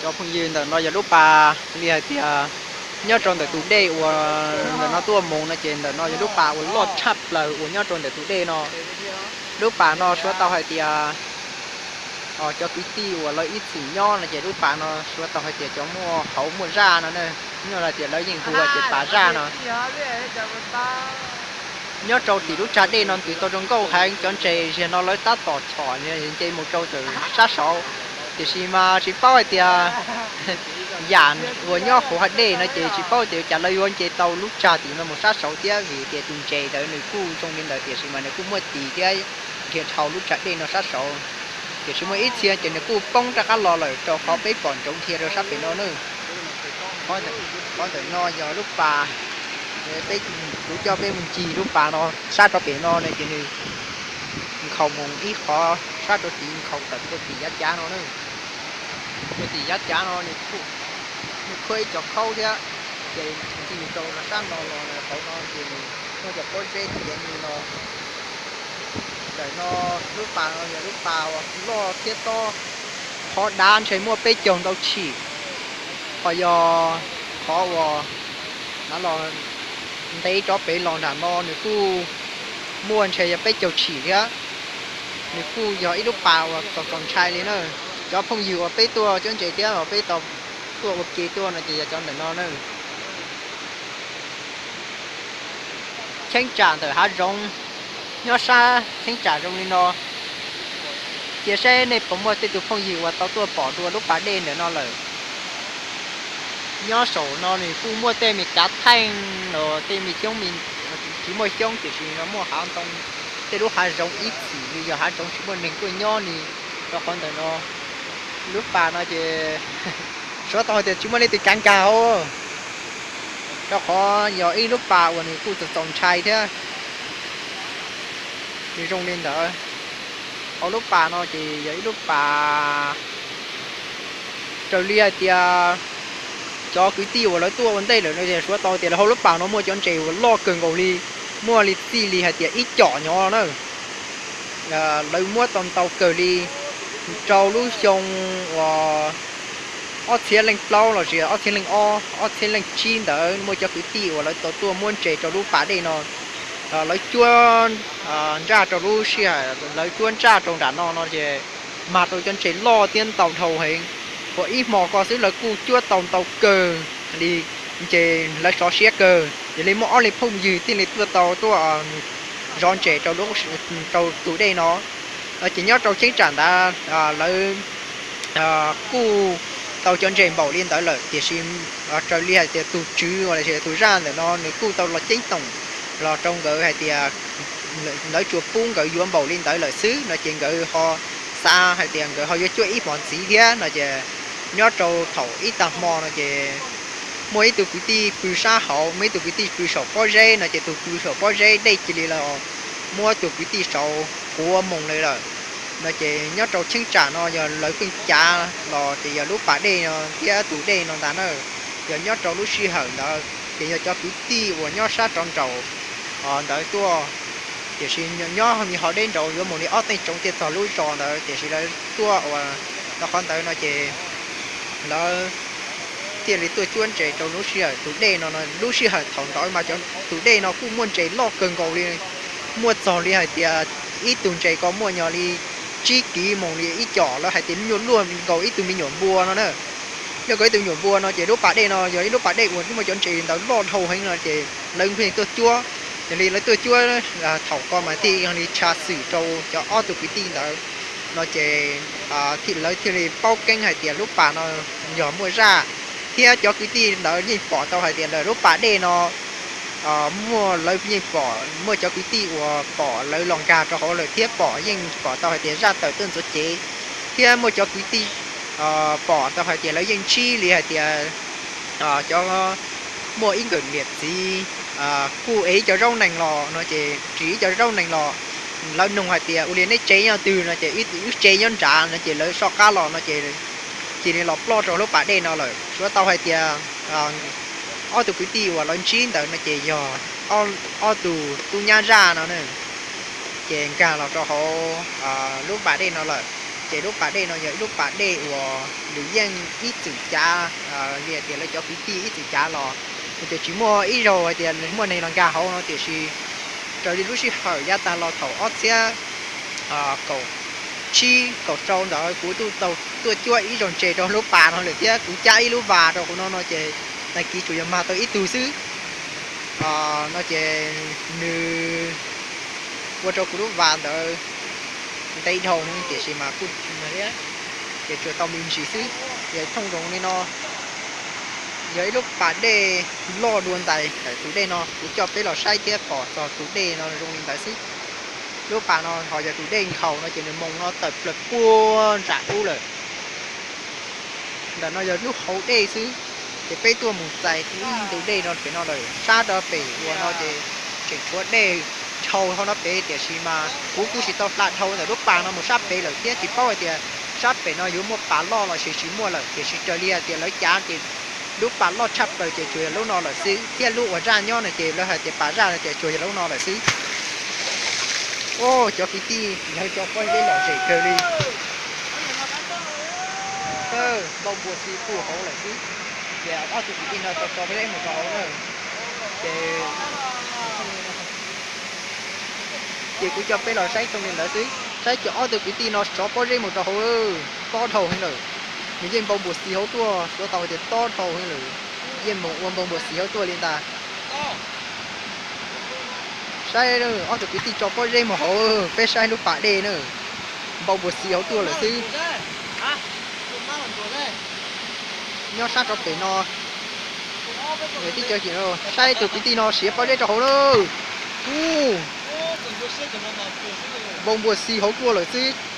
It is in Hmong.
Cov phooj ywg, ntawm no yog lub pas li hais tias nyob rau ntawm tus dej uas ntawm no tuaj mus no ces ntawm no yog lub pas uas loj tshaj plaws uas nyob rau ntawm tus dej no. Lub pas no suav tau hais tias cov kwv tij uas lawv ib txwm nyob no ces lub pas no suav tau hais tias cov muaj hauv muaj zaj no ne, nyob hais tias lawv yeej hu hais tias pas zaj no. Nyob rau tim lub tsag dej no ntws tau zoo nkauj heev, cov ntses ziag no lawv tab tom chom nce mus rau ntawm sab saud, tiam sis mas tsis paub hais tias yam uas nyob hauv hav dej no ces tsis paub tias cas lawv yuav nce tau lub tsag tim no mus sab saud thiab, vim tias tus ntses ntawd nws kuj zoo li ntawd tiam sis mas nws kuj muaj tis thiab nrhiav dhau lub tsag dej no sab saud. Tiam sis muaj ib txhia ces nws kuj poob rov qab los lawm rau qhov peb pom ntsoov dhia rau sab pem no na. Qhov ntawm no yog lub pas, peb, kuv coj peb mus ncig lub pas no, sab rau pem no ne ces nws nkhaus mus ib qho, sab rau tid nkhaus tawm puag tim yav cav no na. Puag tim yav cav no nws kuj muaj ib co khaub thiab, ces ncig rau sab no los hauv no ces nws muaj cov pob zeb tiav li no. Ntawm no lub pas no yog lub pas uas loj thiab tob, qhov dav ntshe muaj peb caug ntau tshim, ho yog qhov uas nav los ntev rov pem los nram no nws kuj muaj ntshe yog peb caug tshim thiab. Nws kuj yog ib lub pas uas txaus txaus ntshai li na. Cov phooj ywg uas peb tuaj cuab ntses thiab uas peb tau tuaj ua ke tuaj no ces yog cov ntawm no na. Cheeb tsam ntawm hav zoov, nyob sab cheeb tsam zoo li no. Cia saib nej puas muaj tej tus phooj ywg uas tau tuaj pom dua lub pas dej ntawm no lawm. Nyob saum no nws kuj muaj tej me kav theej los tej me xyoob, tsis muaj xyoob tiam sis no muaj hav ntoo, tej lub hav zoov ib txwm li yog hav zoov tsis muaj neeg tuaj nyob li. Rau qhov ntawm no lub pas no ces suav tau hais tias tsis muaj leej twg kav nkag hauv, rau qhov yog ib lub pas uas nws kuj txaus txaus ntshai thiab. Nws zoo li ntawd, hauv lub pas no ces yog ib lub pas raws li hais tias cov kwv tij uas lawv tuaj ua ntej lawm no ces suav tau tias lawv hauv lub pas no muaj cov ntses uas loj kawg nkaus li, muaj li txij li hais tias ib com nyob na. Lawv muab tau ntau kawg li, rau lub xyoo uas ob txhiab leej plaub los sis ob txhiab leej ob, ob txhiab leej tsib ntawd muaj cov kwv tij uas lawv tau tuaj muab ntses rau lub pas dej no. Lawv cuab ntsaj rau lub sij hawm lawv cuab ntsaj rau nram no no ces mag tau cov ntses loj thiab ntau dhau heev. Uas ib hmo ko xwb lawv kuj cuab tau ntau kawg li, ces lawv sov siab kawg. Yog li muaj ob leeg phooj ywg thiaj li tuaj tau tuaj zov ntses rau tus dej no. Ces nyob rau cheeb tsam ntawd lawv kuj tau cov ntses npaum li ntawd lawm, tiam sis raws li hais tias tus tswv los sis tus zaj ntawm no nws kuj tau los ceeb toom los rau nkawd hais tias lawv tsuas pub nkawd yuav npaum li ntawd lawm xwb no ces nkawd ho xav hais tias nkawd ho yuav cuab ib hmos ntxiv thiab no ces nyob rau thaum ib tag hmo no ces muaj ib tug kwv tij pw sab hauv, muaj ib tug kwv tij pw saum pob zeb no ces tus pw saum pob zeb dej cia li los muab tus kwv tij saud quav moo li lawm. No ces nyob rau cheeb tsam no yog lawv pheej cav los ces yog lub pas dej no thiab tus dej no ntag na. Yog nyob rau lub sij hawm ntawd ces yog cov kwv tij uas nyob sab rov nraum ntawd tuaj, tiam sis nyob me hov deb nraud yuav mus li ob teev tsoov thiaj txog lub zos ntawd, tiam sis lawv tuaj ua rau qhov ntawd no ces lawv thiaj li tuaj cuab ntses rau lub sij hawm tus dej no. Lub sij hawm thaum ntawd mas cov tus dej no kuj muaj ntses loj kawg nkaus li, muaj txog li hais tias ib tug ntses ko muaj nyog li tsib kiv moos li ib com, lawv hais tias nyuaj luaj nkaus ib tug me nyuam npua no na. Nyuaj nkaus ib tug me nyuam npua no ces lub pas dej no yog ib lub pas dej uas muaj cov ntses ntawd loj dhau heev no ces lawv pheej tuaj cuab. Yog li lawv tuaj cuab thaum ko mas thiaj li tshav xwm rau cov ob tug kwv tij ntawd no ces lawv thiaj li paub keeb hais tias lub pas no yog muaj zaj, thiab cov kwv tij ntawd yeej pom tau hais tias lawv lub pas dej no muaj, lawv yeej pom, muaj cov kwv tij uas pom lawv los nkag rau hauv lawm thiab pom, yeej pom tau hais tias zaj tawm tuaj ntxuav cev, thiab muaj cov kwv tij pom tau hais tias lawv yeej ntsib li hais tias cov, muaj ib nkawm niam txiv kuj ev ib co zaub nees los no ces ris ib co zaub nees los, lawv nug hais tias ua li neb tsev nyob twg no ces wb tsev nyob nrad no ces lawv soj qab los no ces cia li los ploj rau lub pas dej no lawm. Suav tau hais tias ob tug kwv tij uas lawv ntsib ntawd no ces yog ob tug tub nyab zaj no ces nkag los rau hauv lub pas dej no lawm. Ces lub pas dej no yog ib lub pas dej uas nws yeej ib txwm cav, li tias lawv cov kwv tij ib txwm cav los, ces tsis muaj ib zaug hais tias muaj neeg los nkag hauv no, tiam sis raws li lub sij hawm yav tag los thaum ob txhiab kaum tsib kaum rau ntawd kuv twb tau tuaj cuab ib zaug ntses rau lub pas no lawm thiab kuv cab ib lub vas rau hauv no no ces tag kis tsuas yog mag tau ib tug xwb. No ces nws ua rau kuv lub vas ntawd ntev dhau, tiam sis mas kuj thiab, ces tsuas tau me ntsis xwb. Ces thooj zoo li no yog ib lub pas dej loj dua ntais ntawm tus dej no, kuv coj peb los saib thiab pom txog tus dej no zoo li ntawd xwb. Lub pas no ho yog tus dej nkhaus no ces nws moo no tawm plaws puag nram ub lawm. Ntawm no yog lub hauv dej xwb, ces peb tuaj mus txais ib tus dej no pem no lawm. Sab rau pem uas no ces tseem tshuav dej dhau hauv no pem, tiam sis mas kuv kuj tsis tau hla dhau ntawm lub pas no mus sab pem lawm thiab tsis paub hais tias sab pem no yuav muaj pas loj los sis tsis muaj lawm, tiam sis raws li hais tias lawv cav ces lub pas loj tshaj plaws ces tsuas yog lub no lawm xwb, thiab lub uas zaj nyob no ces lawv hais tias pas zaj no ces tsuas yog lub no lawm xwb. Cov kwv tij lawv tso pob zeb lom zem kawg li. Npau npua xi puag hauv lawm xwb. Ces ob tug kwv tij no tso pob zeb mus rau hauv na. Ces, ces kuv coj peb los saib thooj li ntawd xwb, saib cov ob tug kwv tij no tso pob zeb mus rau hauv, tob dhau heev lawm. Nws yeej npau npua xi hauv tuaj, suav tau hais tias tob dhau heev lawm, yeej mus ua npau npua xi hauv tuaj li ntag. Saib, ob tug kwv tij tso pob zeb mus hauv, peb saib lub pas dej na, npau npua xi hauv tuaj lawm xwb. Nyob sab rau pem no, tib co, saib tus kwv tij no siav pob zeb rau hauv na. Npau npua xi hauv tuaj lawm xwb.